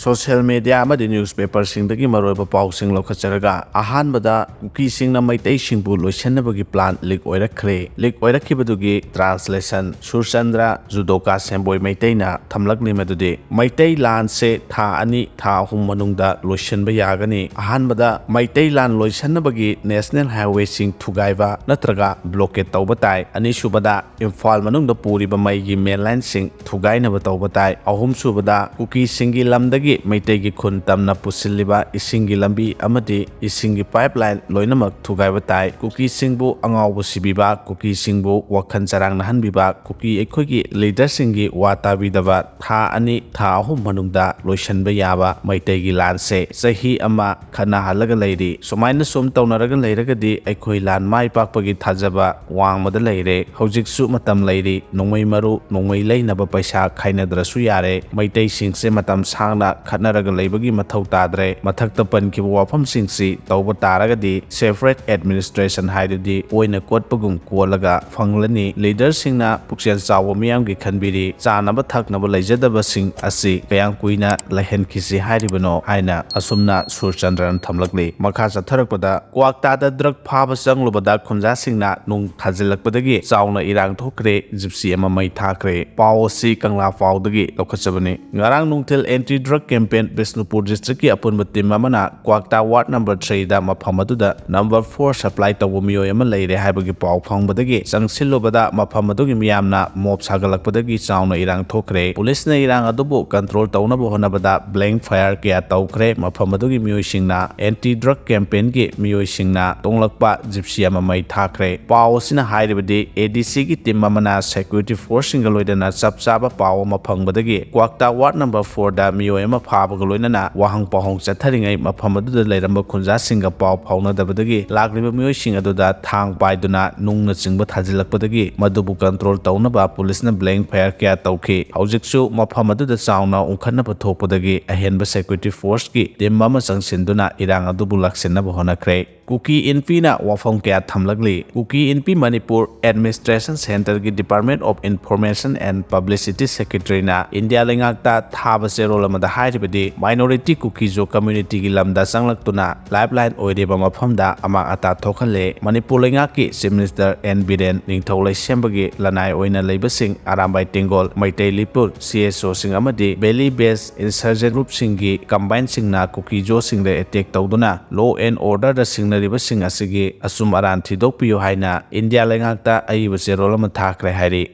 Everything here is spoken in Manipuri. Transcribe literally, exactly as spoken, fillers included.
ꯁꯣꯁꯤꯌꯦꯜ ꯃꯦꯗꯤꯌꯥ ꯑꯃꯗꯤ ꯅ꯭ꯌꯨꯁꯄꯦꯄꯔꯁꯤꯡꯗꯒꯤ ꯃꯔꯨꯑꯣꯏꯕ ꯄꯥꯎꯁꯤꯡ ꯂꯧꯈꯠꯆꯔꯒ, ꯑꯍꯥꯟꯕꯗ ꯀꯨꯀꯤꯁꯤꯡꯅ ꯃꯩꯇꯩꯁꯤꯡꯕꯨ ꯂꯣꯏꯁꯤꯟꯅꯕꯒꯤ ꯄ꯭ꯂꯥꯟ ꯂꯤꯛ ꯑꯣꯏꯔꯛꯈ꯭ꯔꯦ꯫ ꯂꯤꯛ ꯑꯣꯏꯔꯛꯈꯤꯕꯗꯨꯒꯤ ꯇ꯭ꯔꯥꯟꯁꯂꯦꯁꯟ ꯁꯨꯔꯆꯟꯗ꯭ꯔ ꯖꯨꯗꯣꯀꯥ ꯁꯦꯝꯕꯣꯏ ꯃꯩꯇꯩꯅ ꯊꯝꯂꯛꯂꯤ, ꯃꯗꯨꯗꯤ ꯃꯩꯇꯩ ꯂꯥꯟꯁꯦ ꯊꯥ ꯑꯅꯤ, ꯊꯥ ꯑꯍꯨꯝ ꯃꯅꯨꯡꯗ ꯂꯣꯏꯁꯤꯟꯕ ꯌꯥꯒꯅꯤ꯫ ꯑꯍꯥꯟꯕꯗ ꯃꯩꯇꯩ ꯂꯥꯟ ꯂꯣꯏꯁꯤꯟꯅꯕꯒꯤ ꯅꯦꯁꯅꯦꯜ ꯍꯥꯏꯋꯦꯁꯤꯡ ꯊꯨꯒꯥꯏꯕ ꯅꯠꯇ꯭ꯔꯒ ꯕ꯭ꯂꯣꯀꯦꯠ ꯇꯧꯕ ꯇꯥꯏ꯫ ꯑꯅꯤꯁꯨꯕꯗ ꯏꯝꯐꯥꯜ ꯃꯅꯨꯡꯗ ꯄꯨꯔꯤꯕ ꯃꯩꯒꯤ ꯃꯦꯟ ꯂꯥꯏꯟꯁꯤꯡ ꯊꯨꯒꯥꯏꯅꯕ ꯇꯧꯕ ꯇꯥꯏ꯫ ꯑꯍꯨꯝꯁꯨꯕꯗ ꯀꯨꯀꯤꯁꯤꯡꯒꯤ ꯂꯝꯗꯒꯤ ꯃꯩꯇꯩꯒꯤ ꯈꯨꯟ ꯇꯝꯅ ꯄꯨꯁꯤꯜꯂꯤꯕ ꯏꯁꯤꯡꯒꯤ ꯂꯝꯕꯤ ꯑꯃꯗꯤ ꯏꯁꯤꯡꯒꯤ ꯄꯥꯏꯞ ꯂꯥꯏꯟ ꯂꯣꯏꯅꯃꯛ ꯊꯨꯒꯥꯏꯕ ꯇꯥꯏ꯫ ꯀꯨꯀꯤꯁꯤꯡꯕꯨ ꯑꯉꯥꯎꯕ ꯁꯤꯕꯤꯕ, ꯀꯨꯀꯤꯁꯤꯡꯕꯨ ꯋꯥꯈꯜ ꯆꯔꯥꯡꯅꯍꯟꯕꯤꯕ, ꯀꯨꯀꯤ ꯑꯩꯈꯣꯏꯒꯤ ꯂꯤꯗꯔꯁꯤꯡꯒꯤ ꯋꯥ ꯇꯥꯕꯤꯗꯕ, ꯊꯥ ꯑꯅꯤ, ꯊꯥ ꯑꯍꯨꯝ ꯃꯅꯨꯡꯗ ꯂꯣꯏꯁꯤꯟꯕ ꯌꯥꯕ ꯃꯩꯇꯩꯒꯤ ꯂꯥꯟꯁꯦ ꯆꯍꯤ ꯑꯃ ꯈꯠꯅꯍꯜꯂꯒ ꯂꯩꯔꯤ꯫ ꯁꯨꯃꯥꯏꯅ ꯁꯨꯝ ꯇꯧꯅꯔꯒ ꯂꯩꯔꯒꯗꯤ ꯑꯩꯈꯣꯏ ꯂꯥꯟ ꯃꯥꯏ ꯄꯥꯛꯄꯒꯤ ꯊꯥꯖꯕ ꯋꯥꯡꯃꯗ ꯂꯩꯔꯦ꯫ ꯍꯧꯖꯤꯛꯁꯨ ꯃꯇꯝ ꯂꯩꯔꯤ꯫ ꯅꯣꯡꯃꯩ ꯃꯔꯨ, ꯅꯣꯡꯃꯩ ꯂꯩꯅꯕ ꯄꯩꯁꯥ ꯈꯥꯏꯅꯗ꯭ꯔꯁꯨ ꯌꯥꯔꯦ꯫ ꯃꯩꯇꯩꯁꯤꯡꯁꯦ ꯃꯇꯝ ꯁꯥꯡꯅ ꯈꯠꯅꯔꯒ ꯂꯩꯕꯒꯤ ꯃꯊꯧ ꯇꯥꯗ꯭ꯔꯦ꯫ ꯃꯊꯛꯇ ꯄꯟꯈꯤꯕ ꯋꯥꯐꯝꯁꯤꯡꯁꯤ ꯇꯧꯕ ꯇꯥꯔꯒꯗꯤ separate administration ꯍꯥꯏꯗꯨꯗꯤ ꯑꯣꯏꯅ ꯀꯣꯠꯄꯒꯨꯝ ꯀꯣꯠꯂꯒ ꯐꯪꯂꯅꯤ꯫ ꯂꯤꯗꯔꯁꯤꯡꯅ ꯄꯨꯛꯆꯦꯜ ꯆꯥꯎꯕ ꯃꯤꯌꯥꯝꯒꯤ ꯈꯟꯕꯤꯔꯤ꯫ ꯆꯥꯅꯕ ꯊꯛꯅꯕ ꯂꯩꯖꯗꯕꯁꯤꯡ ꯑꯁꯤ ꯀꯌꯥꯝ ꯀꯨꯏꯅ ꯂꯩꯍꯟꯈꯤꯁꯤ ꯍꯥꯏꯔꯤꯕꯅꯣ ꯍꯥꯏꯅ ꯑꯁꯨꯝꯅ ꯁꯨꯔꯆꯟꯗ꯭ꯔꯅ ꯊꯝꯂꯛꯂꯤ꯫ ꯃꯈꯥ ꯆꯠꯊꯔꯛꯄꯗ ꯀ꯭ꯋꯥꯛꯇꯥꯗ ꯗ꯭ꯔꯒ ꯐꯥꯕ ꯆꯪꯂꯨꯕꯗ ꯈꯨꯟꯖꯥꯁꯤꯡꯅ ꯅꯨꯡ ꯊꯥꯖꯤꯜꯂꯛꯄꯗꯒꯤ ꯆꯥꯎꯅ ꯏꯔꯥꯡ ꯊꯣꯛꯈ꯭ꯔꯦ꯫ ꯖꯤꯞꯁꯤ ꯑꯃ ꯃꯩ ꯊꯥꯈ꯭ꯔꯦ꯫ ꯄꯥꯎ ꯑꯁꯤ ꯀꯪꯂꯥ ꯄꯥꯎꯗꯒꯤ ꯂꯧꯈꯠꯆꯕꯅꯤ꯫ ꯉꯔꯥꯡ ꯅꯨꯡꯊꯤꯜ ꯑꯦꯟꯇꯤ ꯗ꯭ꯔꯒ ꯀꯦꯝꯄꯦꯟ ꯕꯤꯁꯅꯨꯄꯨꯔ ꯗꯤꯁꯇ꯭ꯔꯤꯛꯀꯤ ꯑꯄꯨꯟꯕ ꯇꯤꯝ ꯑꯃꯅ ꯀ꯭ꯋꯥꯛꯇꯥ ꯋꯥꯔꯗ ꯅꯝꯕꯔ ꯊ꯭ꯔꯤꯗ ꯃꯐꯝ ꯑꯗꯨꯗ ꯅꯝꯕꯔ ꯐꯣꯔ ꯁꯄ꯭ꯂꯥꯏ ꯇꯧꯕ ꯃꯤꯑꯣꯏ ꯑꯃ ꯂꯩꯔꯦ ꯍꯥꯏꯕꯒꯤ ꯄꯥꯎ ꯐꯪꯕꯗꯒꯤ ꯆꯪꯁꯤꯜꯂꯨꯕꯗ ꯃꯐꯝ ꯑꯗꯨꯒꯤ ꯃꯤꯌꯥꯝꯅ ꯃꯣꯞ ꯁꯥꯒꯠꯂꯛꯄꯗꯒꯤ ꯆꯥꯎꯅ ꯏꯔꯥꯡ ꯊꯣꯛꯈ꯭ꯔꯦ꯫ ꯄꯨꯂꯤꯁꯅ ꯏꯔꯥꯡ ꯑꯗꯨꯕꯨ ꯀꯟꯇ꯭ꯔꯣꯜ ꯇꯧꯅꯕ ꯍꯣꯠꯅꯕꯗ ꯕ꯭ꯂꯦꯡ ꯐꯥꯌꯔ ꯀꯌꯥ ꯇꯧꯈ꯭ꯔꯦ꯫ ꯃꯐꯝ ꯑꯗꯨꯒꯤ ꯃꯤꯑꯣꯏꯁꯤꯡꯅ ꯑꯦꯟꯇꯤ ꯗ꯭ꯔꯒ ꯀꯦꯝꯄꯦꯟꯒꯤ ꯃꯤꯑꯣꯏꯁꯤꯡꯅ ꯇꯣꯡꯂꯛꯄ ꯖꯤꯞꯁꯤ ꯑꯃ ꯃꯩ ꯊꯥꯈ꯭ꯔꯦ꯫ ꯄꯥꯎ ꯑꯁꯤꯅ ꯍꯥꯏꯔꯤꯕꯗꯤ ꯑꯦ ꯗꯤ ꯁꯤꯒꯤ ꯇꯤꯝ ꯑꯃꯅ ꯁꯦꯀ꯭ꯌꯨꯔꯤꯇꯤ ꯐꯣꯔꯁꯁꯤꯡꯒ ꯂꯣꯏꯅꯅ ꯆꯞ ꯆꯥꯕ ꯄꯥꯎ ꯑꯃ ꯐꯪꯕꯗꯒꯤ ꯀ꯭ꯋꯥꯛꯇꯥ ꯋꯥꯔꯗ ꯅꯝꯕꯔ ꯐꯣꯔꯗ ꯃꯤꯑꯣꯏ ꯑꯃ ꯐꯥꯕꯒ ꯂꯣꯏꯅꯅ ꯋꯥꯍꯪ ꯄꯥꯎꯍꯪ ꯆꯠꯊꯔꯤꯉꯩ ꯃꯐꯝ ꯑꯗꯨꯗ ꯂꯩꯔꯝꯕ ꯈꯨꯟꯖꯥꯁꯤꯡꯒ ꯄꯥꯎ ꯐꯥꯎꯅꯗꯕꯗꯒꯤ ꯂꯥꯛꯂꯤꯕ ꯃꯤꯑꯣꯏꯁꯤꯡ ꯑꯗꯨꯗ ꯊꯥꯡ ꯄꯥꯏꯗꯨꯅ ꯅꯨꯡꯅꯆꯤꯡꯕ ꯊꯥꯖꯤꯜꯂꯛꯄꯗꯒꯤ ꯃꯗꯨꯕꯨ ꯀꯟꯇ꯭ꯔꯣꯜ ꯇꯧꯅꯕ ꯄꯨꯂꯤꯁꯅ ꯕ꯭ꯂꯦꯡ ꯐꯥꯌꯔ ꯀꯌꯥ ꯇꯧꯈꯤ꯫ ꯍꯧꯖꯤꯛꯁꯨ ꯃꯐꯝ ꯑꯗꯨꯗ ꯆꯥꯎꯅ ꯎꯪꯈꯠꯅꯕ ꯊꯣꯛꯄꯗꯒꯤ ꯑꯍꯦꯟꯕ ꯁꯦꯀ꯭ꯌꯨꯔꯤꯇꯤ ꯐꯣꯔꯁꯀꯤ ꯇꯤꯝ ꯑꯃ ꯆꯪꯁꯤꯟꯗꯨꯅ ꯏꯔꯥꯡ ꯑꯗꯨꯕꯨ ꯂꯥꯛꯁꯤꯟꯅꯕ ꯍꯣꯠꯅꯈ꯭ꯔꯦ꯫ ꯀꯨꯀꯤ ꯏꯟꯐꯤꯅ ꯋꯥꯐꯝ ꯀꯌꯥ ꯊꯝꯂꯛꯂꯤ꯫ ꯀꯨꯀꯤ ꯏꯟꯐꯤ ꯃꯅꯤꯄꯨꯔ ꯑꯦꯗꯃꯤꯅꯤꯁꯇ꯭ꯔꯦꯁꯟ ꯁꯦꯟꯇꯔꯒꯤ Department of Information and Publicity Secretaryꯅ ꯏꯟꯗꯤꯌꯥ ꯂꯩꯉꯥꯛꯇ ꯊꯥꯕ ꯆꯦꯔꯣꯜ ꯑꯃꯗ ꯍꯥꯏꯔꯤꯕꯗꯤ, minority ꯀꯨꯀꯤꯖꯣ communityꯒꯤ ꯂꯝꯗ ꯆꯪꯂꯛꯇꯨꯅ lifeline ꯑꯣꯏꯔꯤꯕ ꯃꯐꯝꯗ ꯑꯃꯥꯡ ꯑꯇꯥ ꯊꯣꯛꯍꯜꯂꯦ꯫ ꯃꯅꯤꯄꯨꯔ ꯂꯩꯉꯥꯛꯀꯤ Chief Minister ꯑꯦꯟ ꯕꯤꯔꯦꯟ, ꯅꯤꯡꯊꯧ ꯂꯩꯁꯦꯝꯕꯒꯤ ꯂꯅꯥꯏ ꯑꯣꯏꯅ ꯂꯩꯕꯁꯤꯡ ꯑꯔꯥꯝꯕꯥꯏ ꯇꯦꯡꯒꯣꯜ, ꯃꯩꯇꯩ ꯂꯤꯄꯨꯔ, ꯁꯤ ꯑꯦꯁ ꯑꯣꯁꯤꯡ ꯑꯃꯗꯤ valley based insurgent groupꯁꯤꯡꯒꯤ combateꯁꯤꯡꯅ ꯀꯨꯀꯤꯖꯣꯁꯤꯡꯗ attack ꯇꯧꯗꯨꯅ law and orderꯗ ꯁꯤꯡꯅꯔꯤꯕꯁꯤꯡ ꯑꯁꯤꯒꯤ ꯑꯆꯨꯝ ꯑꯔꯥꯟ ꯊꯤꯗꯣꯛꯄꯤꯌꯨ ꯍꯥꯏꯅ ꯏꯟꯗꯤꯌꯥ ꯂꯩꯉꯥꯛꯇ ꯑꯏꯕ ꯆꯦꯔꯣꯜ ꯑꯃ ꯊꯥꯈ꯭ꯔꯦ ꯍꯥꯏꯔꯤ꯫